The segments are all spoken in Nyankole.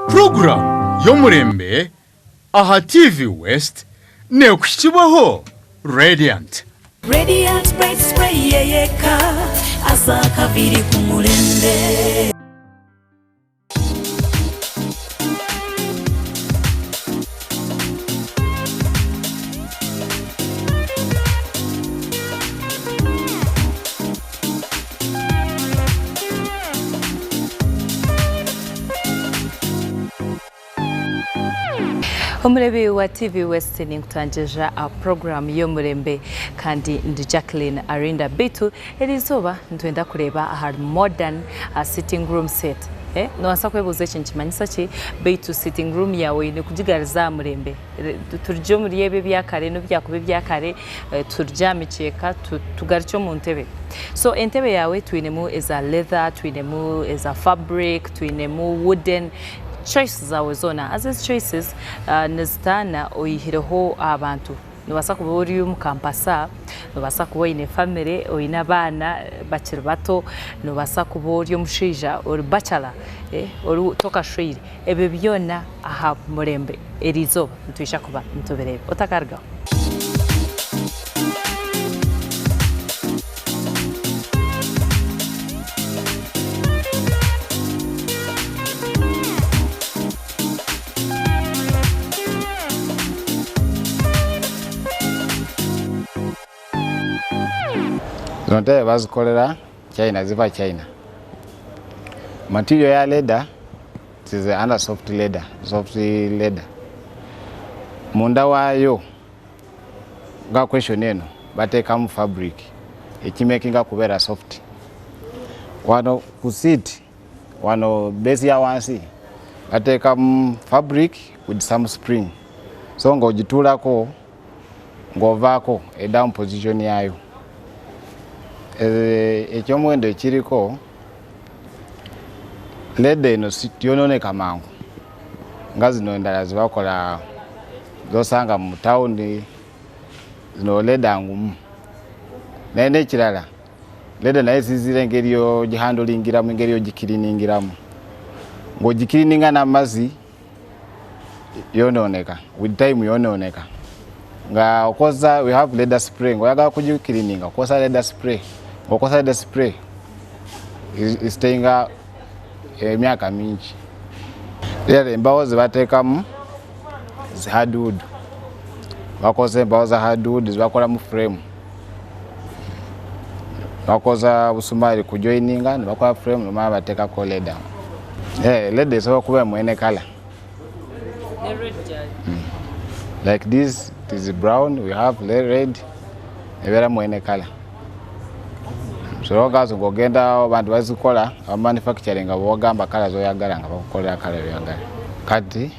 Puroguraamu y'omurembe aha TV West neekuhikibwaho Radiant. Radiant Bright Spray yeyeka aza akaviri ku murembe. Omurebi wa TV West ninkutangirira aha puroguraamu y'omurembe kandi ndi Jacqueline Arinda beitu eriizooba nitwenda kureeba ahari modern sitting room set. Noobaasa kwebuuza eki nikimanyisa ki beitu sitting room yaawe oine kugigariza aha murembe. Turugye omuri ebi ebya kare n'obu byakuba ebya kare turugye aha mikyeeka tugarukye omu ntebe. So entebe yaawe twinemu eza leather, twinemu eza fabric, twinemu wooden, choice zaawe zoona. Haza ezi choices nizitaana oyihireho abantu. Noobaasa kuba ori omukampasa, noobaasa kuba oine famire, oine abaana bakiri bato, noobaasa kuba ori omushaija ori bachelor, tokashweire. Ebyo byona aha murembe eriizooba nitwija kuba nitubireeba. Otakarugaho. Zino ntebe bazikolera China, ziva China. Material ya leather it is under soft leather, soft leather. Munda waayo nga question eno bateekamu fabric ekimakinga kubeera soft. Wano ku seat wano base ya wansi bateekamu fabric with some spring so nga ogituulako ng'ovaako eddamu position yaayo. Ekyomuwendo ekiriko leather eno teyononeka mangu nga zino endala zebakola zosanga mu tawuni zino leather ngumu. Naye n'ekirala leather nayo esinziira engeri gy'ogihandlingiramu engeri gy'ogikiriningiramu. Ng'ogikirininga n'amazzi yononeka with time yononeka nga okozesa we have leather spray nga oyagala kugikirininga okozesa leather spray nga okozesa leather spray stayinga emyaka mingi era embawo zebateekamu zi hardwood bakozesa embawo za hardwood zebakolamu frame bakoza busumaali kujoininga nebakola frame nomala bateekako leather Eh, leather esobola kuba mwene color. Like this, it is brown, we have red, ebeera mwene color. So long as ng'ogenda abantu bazikola aba manufacturing nga bwogamba color zoyagala nga bakukolera color yoyagala. Kati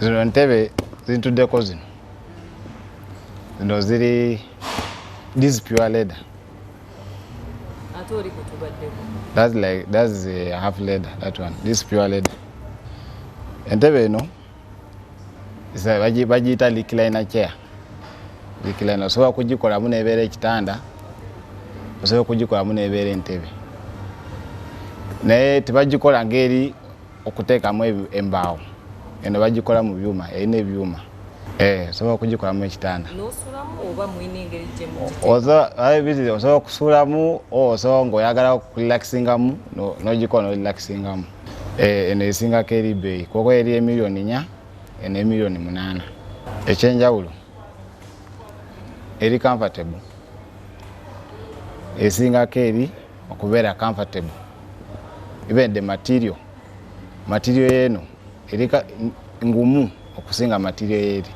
zino ntebe zintuddeko zino zino ziri this pure leather. Ate oli gwetubaddeko. That's like that's a half leather that one. This pure leather. Entebe eno bagiyita recliner chair. Recliner osobola kugikolamu nebeera ekitanda, osobola kugikolamu nebeera entebe. Naye tebagikola ngeri okuteekamu embaawo. Eno bagikola mu byuma, erina ebyuma. Eh, osobola okugikolamu ekitanda. N'osulamu oba mulina engeri gye mugiteekamu? Osobola okusulamu osobola ng'oyagala okurelaxingamu n'ogikola n'orelaxingamu. Eh, eno esingako eri bbeeyi kuba eri emiliyoni 4 eno emiliyoni 8. Ekyenjawulo eri comfortable esingako eri okubeera comfortable even the material material eno eri ngumu okusinga material eri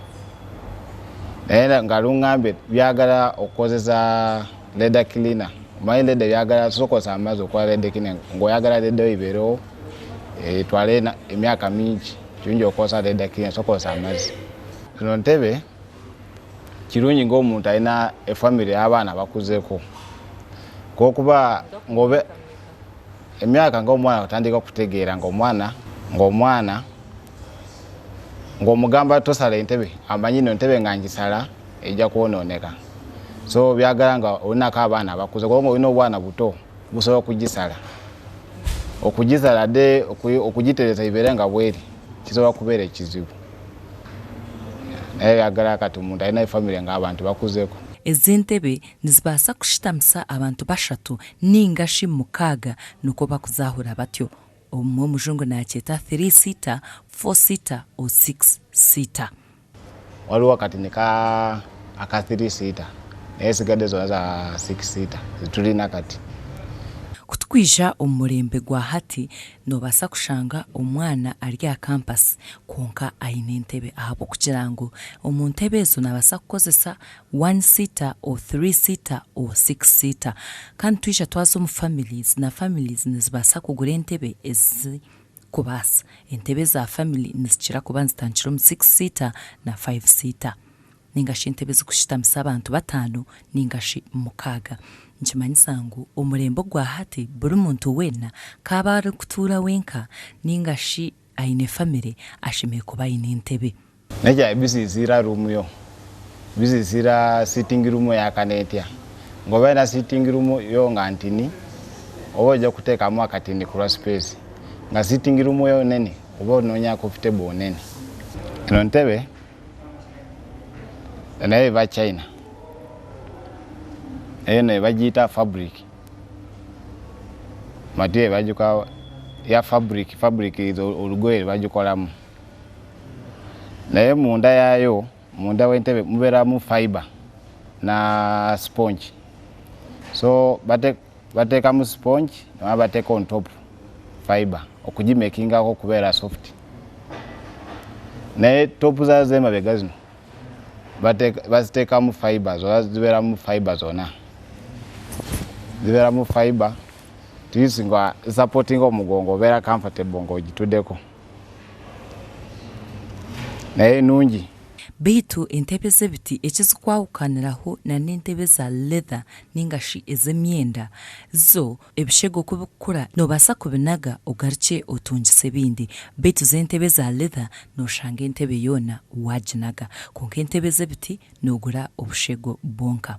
naye nga lungambye byagala okukozesa leather cleaner omanyi leather byagala sokozesa amazzi okukola leather cleaner ng'oyagala leather ibeerewo etwale emyaka mingi kirungi okukozesa leather cleaner sokozesa amazzi. Zino ntebe kirungi ng'omuntu alina efamire y'abaana bakuzeeko kwokuba ng'obe emyaka ng'omwana otandika okutegeera ng'omwana ng'omwana ng'omugamba tosala entebe amanyi no entebe nga ngisala ejja kwonooneka so byagala nga olinako abaana abakuze kubanga olina obwana buto busobola okugisala. Okugisala de okugitereza ebeere nga bweri kisobola kubeera ekizibu. Naye oyagala kati omuntu alina efamire nga abantu bakuzeko. Ezi entebe nizibaasa kushutamisa abantu bashatu ninga shi mukaaga nikwo bakuzahura batyo. Obumwe omujungu nakyeta three seater, four seater or six seater. Waliwo akatini ka aka three seater naye esigadde zona za six seater zetulina kati. Ku tukwija omu murembe gwa hati, noobaasa kushanga omwana ari aha kampasi kwonka aine entebe ahabw'okugira ngu omu ntebe ezo naabaasa kukozesa one seater or three seater or six seater. Kandi twija twaza omu families, na families nizibaasa kugura entebe ezi kubaasa. Entebe za family nizikira kuba nizitandikira omu six seater na five seater. Ninga shi entebe ezikushutamisa abantu bataano ninga shi mukaaga. Nikimanyisa ngu omurembe ogwa hati buri muntu weena k'abe arikutuura wenka ninga shi aine family ashemereire kuba aine entebe. Nekya bisisira room yo bisisira sitting room yakana etya nga oba olina sitting room yo nga ntini oba oija kutekamu akatini kulwa space nga sitting room yo nene oba ononya coffee table nene. Eno ntebe nayo eba china eno bagiyita fabric material bagikola ya fabric, fabric olugoye lwebagikolamu. Naye munda yaayo, munda w'entebe mubeeramu fiber na sponge. So bateekamu sponge nibamara bateeka on top fiber okugimakingako okubeera soft. Naye top zaazo ez'emabega zino baziteekamu fiber zona zibeeramu fiber zona. Zibeeramu fiber at least nga zisupportinga omugongo obeera comfortable ng'ogituddeko. Naye nungi. Beitu entebe z'ebiti eki zikwahukaniraho na n'entebe za leather ninga shi ez'emyenda, zo ebishegu ku bikukura noobaasa kubinaga ogarukye otungise ebindi. Beitu zo entebe za leather nooshanga entebe yoona waaginaga. Kwonka entebe z'ebiti noogura obushegu bwonka.